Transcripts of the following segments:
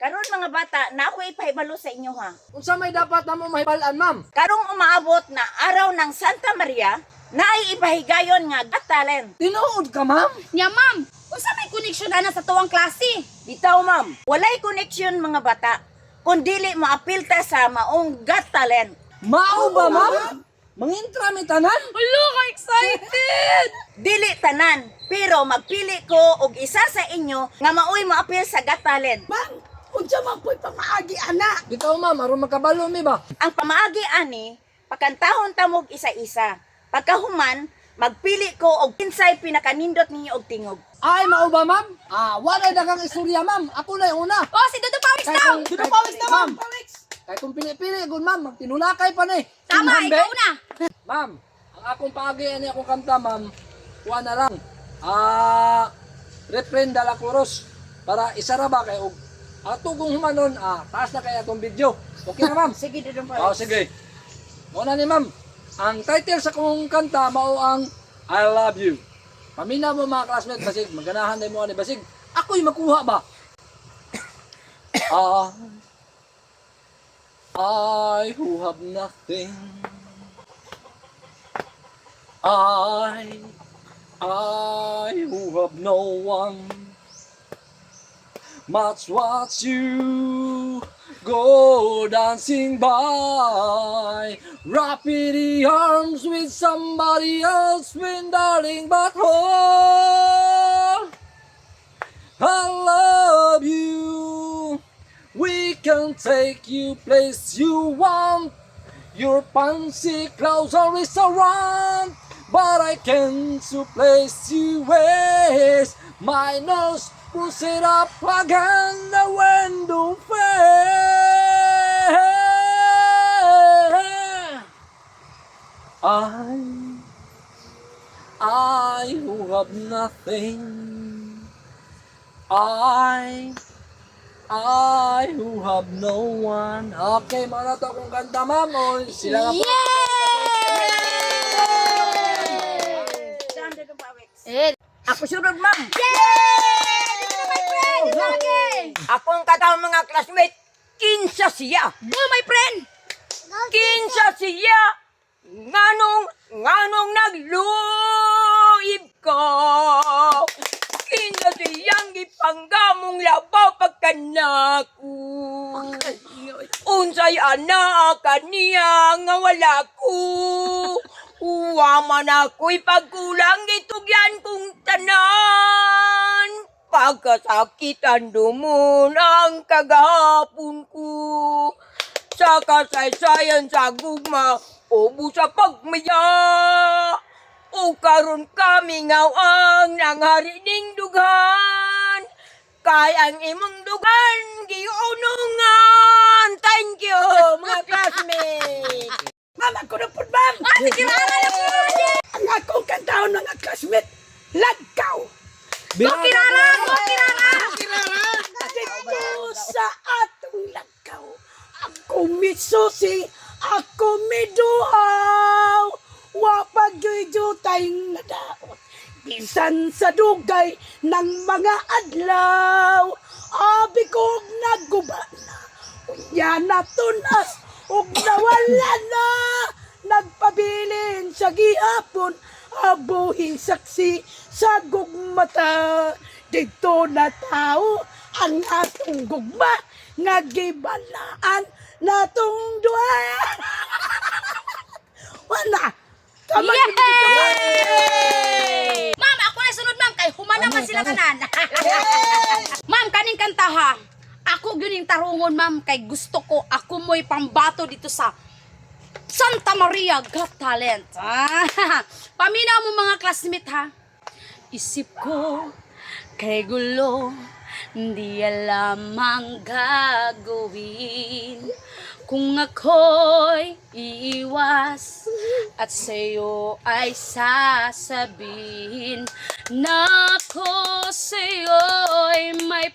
Karon, mga bata, na ako ipahibalo sa inyo ha. Unsa may dapat namo mahibal-an, ma'am? Karong umaabot na araw ng Santa Maria, na ay ipahigayon nga Got Talent. Tinuod ka, ma'am? Nya ma'am, unsa may connection ana sa tuwang klase? Bitaw, ma'am, walay connection, mga bata, kung dili moapil ta sa maong Got Talent. Mao ba, ma'am? Mangintra mi tanan? Hello, ka excited! Dili tanan, pero magpili ko og isa sa inyo nga maoy moapil sa Got Talent. Ma'am, unsa man po'y pamaagi ana? Bitaw, ma'am, aron makabalo mi ba? Ang pamaagi ani, pakantahon tamog isa-isa. Pagkahuman, magpili ko og kinsay pinakanindot ninyo og tingog. Ay, mao ba, ma'am? Ah, wala daghang istorya, ma'am. Ako na yung una. Oh, si Dudu Pawis Kay daw! Dudu Pawis na, ma'am. Kay kung pili-pili, gun ma'am, magtinulakay pa ni. Tama, Tinhambe. ikaw na! Ma'am, ang akong paagi ani akong kanta, ma'am. Kuha na lang. Ah, Refren de la Cruz para isara ba kay og ato kung humanon, taas na kay atong video. Okay na, ma'am? Sige, Dudong Oh, Pawis. sige. Mao na ni ma'am. Ang title sa kong kanta mao ang I Love You. Pamina mo, mga classmate, basig maganahan na mo ani, basig ako'y makuha ba? I who have nothing. I who have no one. Much watch you go dancing by, wrapping the arms with somebody else, when darling, but oh, I love you. We can take you place you want. Your fancy clothes or restaurant, but I can't to place you ways. My nose puts it up against the window pane. I who have nothing, I who have no one. Okay, mga to akong kanta, ma'am. O, sila nga po. Saan, Dudong Pawis? Eh, Ako sunod, ma'am. Yay! Dito na, my friend! Dito lagi! Akong katawang, mga classmate, kinsa siya. Go, my friend! Kinsa siya. Nganong, nganong nagluib ko. Kinsa siyang gipanggamong labaw pagkanako. Unsay ana kaniya nga wala ko. Uwa man ako'y pagkulang gitugyan kong tanan. Pagkasakitan dumon ang kagahapon ko. Sa kasaysayan sa gugma, ubo sa pagmaya. O karon kami ang nanghari ning dughan. Kay ang imong dughan, giunungan. Thank you, mga classmates. Ma'am, ako na po, ma'am. Ah, si Kirara na po! Ang akong kantahon, mga classmate, lagkaw. Go, Kirara! Go, Kirara! Dito sa atong lagkaw. Ako misusi, ako miduhaw. Wa pagyoy tayong nadaot. Bisan sa dugay ng mga adlaw. Abi kog naguba na. Unya na tunas ug nawala na. Nagpabilin sa gihapon, abuhing saksi sa gugmata. Dito na tao ang atong gugma nga gibalaan natong duha. Wala. Tama. Yay! Ma'am, ako na sunod, ma'am. Kay humana man sila tanan. Ma'am, kaning kanta ha. Ako gyud yung tarungon, ma'am. Kay gusto ko, ako mo'y pambato dito sa Santa Maria Got Talent. Ah, paminaw mo, mga classmate ha. Isip ko kay gulo, di alam ang gagawin. Kung ako'y iiwas at sa'yo ay sasabihin na ako sa'yo'y may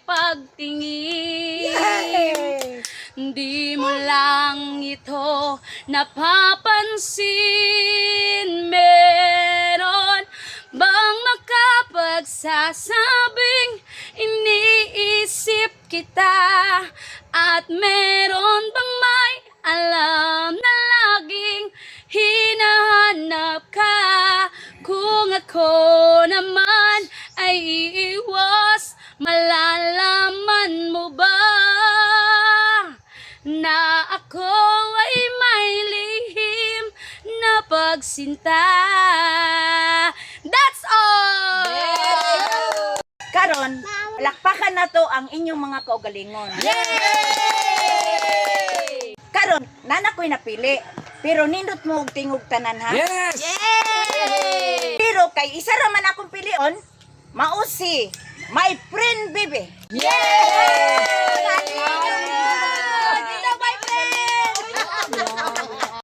pagtingin. Di mo lang ito napapansin. Meron bang makapagsasabing iniisip kita? At meron bang may alam na laging hinahanap ka? Kung ako naman ay iiwas, malalaman mo ba na ako ay may lihim na pagsinta? That's all! Karon, palakpakan na to ang inyong mga kaugalingon. Karon, nana ko'y napili. Pero nindot mo og tingog tanan ha. Yes! Pero kay isa ra man akong pilion, mao si my friend baby.